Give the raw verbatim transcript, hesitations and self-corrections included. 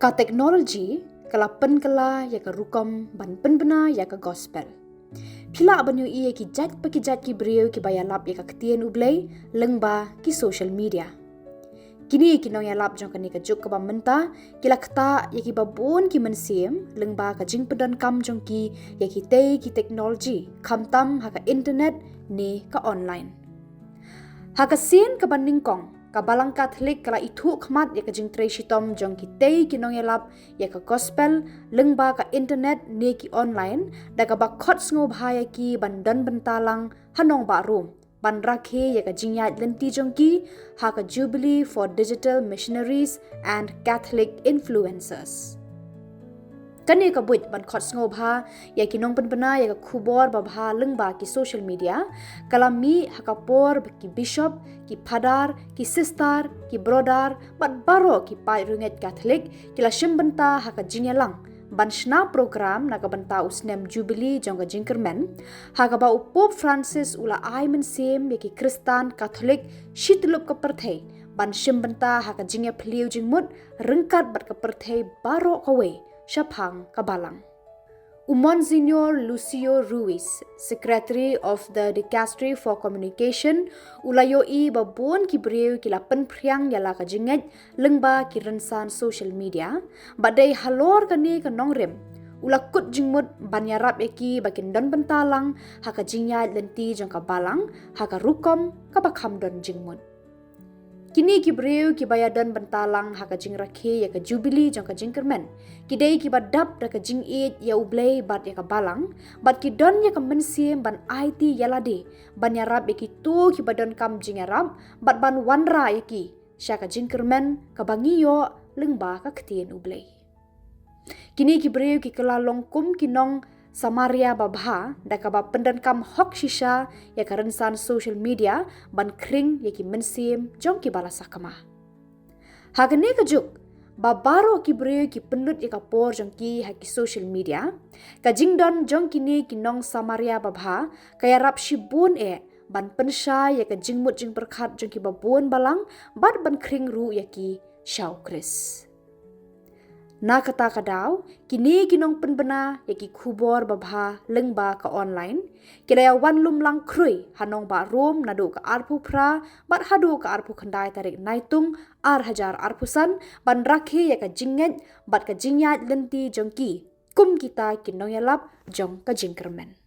Ka technology ka la pynkylla ïa ka rukom ban pynbna ïa ka gospel. Phi lah ban ïohi ïa ki jait pa ki jait ki briew kiba ïalap ïa ka ktien U Blei lyngba ki social media. Kine ki nongïalap jong kane ka juk kaba mynta ki la ktah ïa kiba bun ki mynsiem lyngba ka jingpyndonkam jong ki ïa kitei ki technology, khamtam ha ka internet ne ka online. Ha ka sien kaba nyngkong, ka Balang Katholik ka la ithuh khmat ïa ka jingtrei shitom jong kitei ki nongïalap ïa ka gospel lyngba ka internet ne ki online, da kaba khot sngewbha ïa ki ban don bynta lang ha nongbah Rom ban rakhe ïa ka jingïaid lynti jong ki ha ka Jubilee for Digital Missionaries and Catholic Influencers. Kane ka buit ban khot sngewbha ïa ki nongpynbna ïa ka khubor babha lyngba ki social media ka la mih ha ka por ba ki bishop, ki phadar, ki sister, ki brother bad baroh ki paid riewngeit Katholik ki la shim bynta ha ka jingïalang ban shna program na ka bynta u snem Jubilee jong ka jingkyrmen, ha kaba u Pope Francis u la ai mynsiem ïa ki Khristan Katholik shi tyllup ka pyrthei ban shim bynta ha ka jingïaphylliew jingmut ryngkat bad ka pyrthei baroh kawei shaphang ka Balang. U Monsignor Lucio Ruiz, Secretary of the Dicastery for Communication, u la ïohi ba bun ki briew ki la pynphriang ïa la ka jingngeit lyngba ki rynsan social media, bad dei halor kane ka nongrim u la kut jingmut ban ïarap ïa ki ba kin don bynta lang ha ka jingïaid lynti jong ka Balang ha ka rukom kaba kham don jingmut. Kine ki briew kiba ïadon bynta lang ha ka jingrakhe ïa ka Jubilee jong ka jingkyrmen ki dei kiba dap da ka jingïeit ïa U Blei bad ïa ka Balang, bad ki don ïa ka mynsiem ban aiti ïa lade ban ïarap ïa kito kiba donkam jingïarap bad ban wanrah ïa ki sha ka jingkyrmen kaba ngi ïoh lyngba ka ktien U Blei. Kine ki briew ki kylla long kum ki nong Samaria babha da kaba pyndonkam hok shisha ïa ka rynsan social media ban khring ïa ki mynsiem jong kiba la sakma. Ha kane ka juk ba baroh ki briew ki pynlut ïa ka por jong ki ha ki social media, ka jingdon jong kine ki nong Samaria babha ka ïarap shibun eh ban pynshai ïa ka jingmut jingpyrkhat jong kiba bun balang bad ban khring ruh ïa ki sha U Khrist. Na kata ka daw, kine ki nongpynbna ïa ki khubor babha lyngba ka online ki la ïawan lum lang khrui ha nongbah Rom naduh ka arphew phra bad haduh ka arphew khyndai tarik Naitung ar hajar arphew san ban rakhe ïa ka jingngeit bad ka jingïaid lynti jong ki kum kita ki nongïalap jong ka jingkyrmen.